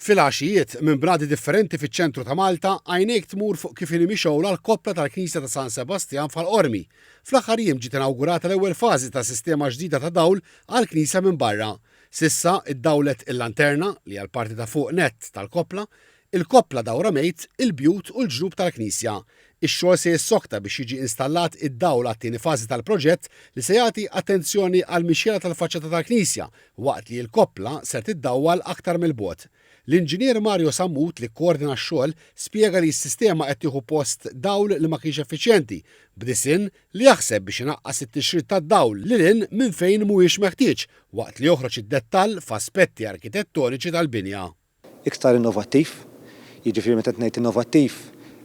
Filgħaxijiet, minn bnadi differenti fiċ-ċentru ta' Malta, għajnejk tmur fuq kif inhi mixgħula l-koppla tal-Knisja ta' San Sebastjan f'Ħal Qormi. Fl-aħħar jiem ġiet inawgurata l-ewwel fażi ta' sistema ġdida ta' dawl għall-knisja minn barra. S'issa, iddawlet il-lanterna, li hija l-parti ta' fuq nett tal-koppla, il-koppla dawra mejt, il-bjut u l-ġnub tal-knisja. Ix-xogħol se jissokta biex jiġi installat id-dawl għat-tieni fażi tal-proġett li se jagħti attenzjoni għall-mixjela tal-faċċata tal-knisja waqt li l-koppla ser tiddawwal aktar mill-bogħod. L-Inġinier Mario Sammut li kkoordina x-xogħol spjega li s-sistema qed tieħu post dawl li ma kienx effiċjenti, b'disinn li jaħseb biex inaqqas it-tixrid tad-dawl lil hinn minn fejn mhuwiex meħtieġ waqt li joħroġ id-dettall f'aspetti arkitettoniċi tal-binja. Iktar innovattiv, jiġifieri meta qed ngħid innovattiv,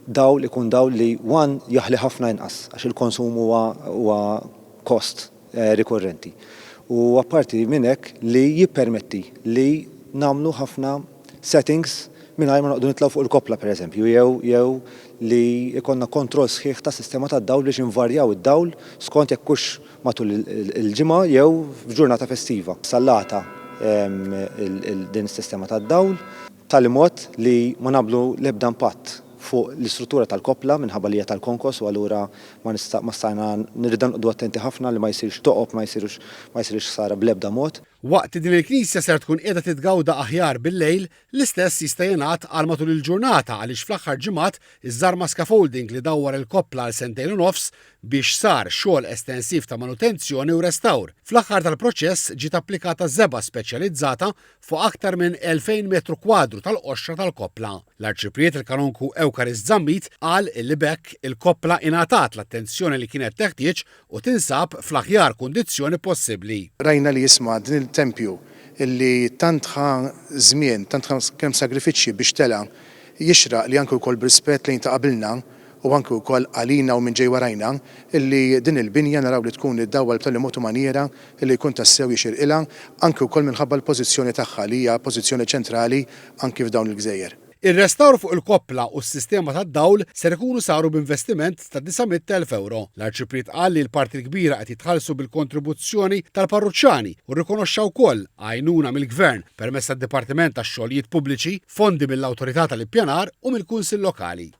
dawl ikun dawl li one jaħli ħafna inqas għax il-konsum huwa huwa kost rikurrenti. U apparti minn hekk li jippermetti li nagħmlu ħafna settings mingħajr ma noqogħdu nitlgħu fuq il-koppla pereżempju jew jew li jkollna kontroll sħiħ tas-sistema tad-dawl biex invarjaw id-dawl skont jekk hux matul il-ġimgħa jew f'ġurnata festiva. Installata din is-sistema tad-dawl b'tali mod li ma nagħmlu l-ebda impatt fuq l-istruttura tal-koppla minħabba li hija tal-konkos u allura ma nista' ma stajna nridna noqogħdu attenti ħafna li ma jsirx toqob ma jsirux ma jsirx ħsara bl-ebda mod. Waqt li din il-knisja ser tkun qiegħda titgawda aħjar bil-lejl, L-istess jista' jingħad għal matul il-ġurnata għaliex fl-aħħar ġimgħat iżżarma scaffolding li dawwar il-koppla għal sentejn u nofs biex sar xogħol estensiv ta' manutenzjoni u restawr. Fl-aħħar tal-proċess ġiet applikata żebgħa speċjalizzata fuq aktar minn 2,000 metru kwadru tal-qoxra tal-koppla. L-Arċipriet il-Kanonku Eucharist Zammit qal illi b'hekk il-koppla ingħatat l-attenzjoni li kienet teħtieġ u tinsab fl-aħjar kundizzjoni possibbli. Rajna li isma' din il-tempju li tant ħa żmien, tant ħa kemm sagrifiċċji biex tela', jixraq li anke wkoll b'rispett lejn ta' qabilna u anke wkoll għalina u min ġej warajna, li din il-binja naraw li tkun iddawwal b'tali mod u manjiera li jkun tassew jixirqilha, anke wkoll minħabba l-pożizzjoni tagħha li hija pożizzjoni ċentrali anki f'dawn il-gżejjer. Ir-restawr fuq il-koppla u s-sistema tad-dawl ser ikunu saru b'investiment ta' 900,000 ewro. L-Arċipriet qal li l-parti l-kbira qed jitħallsu bil-kontribuzzjoni tal-parruċċani u rrikonoxxa wkoll għajnuna mill-Gvern permezz tad-Dipartiment għax-Xogħlijiet Pubbliċi, fondi mill-Awtorità tal-Ippjanar u mill-Kunsill Lokali.